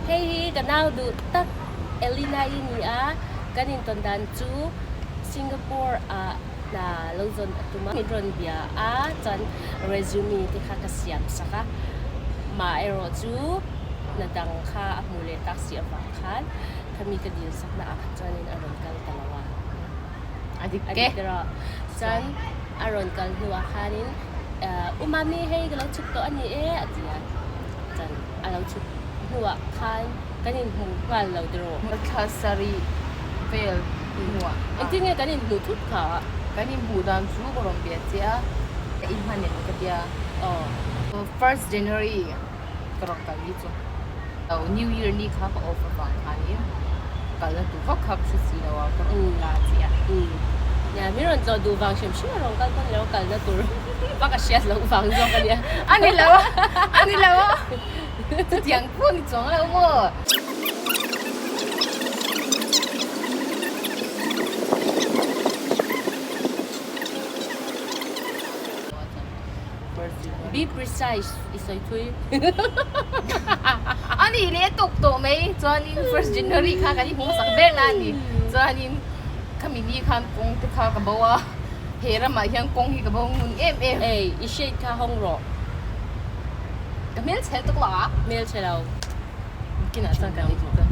Hei hi ka nau duh tak Elina-i ni a, kan intawn dan chu Singapore ah hna lo zawn a tum a, min rawn bia a, chuan resume te kha ka siam sak a, mah erawh chu hna dang kha a hmu leh tak si avang khan khami ka dil sakna ah kha chuanin a rawn kal ta lo a. A dik A dik erawh chuan a rawn kal hnuah khanin U Mami hei ka lo chhuk tawh a ni e a ti a, chuan a lo chhuk hnuah khan kan inhmu nghal lo tiraw? Thla sarih vel hnuah. Engtin nge kan inhmuh thut kha? Kan inhmuh dan chu ka rawn bia che a, ka inhman em ka tia. Aw. First January ka rawn kal ni chu. New Year ni kha ka off avang khanin kalna tur vak kha ka hre si lo a, ka rawn la che a. Nia, min rawn tlawh duh vang hrim hrim a rawn kal pawn ilo kalna tur vak a hriat loh vang zawk a nia. A ni lo a, a ni lo a, chutiang pawh ni chuang lo maw? Be precise i sawi thui. A nih leh tawk tawh mai chuanin first January kha kan inhmu hmasak ber na a ni. Chuanin khami ni khan kawng te kha ka bo a, he ramah hian kawng hi ka bo ngun em em. Ei, i shade kha hawng rawh. Ka hmelchhe tuk lo a. Hmelchhe lo. Kinah chuan kan inhmu ta.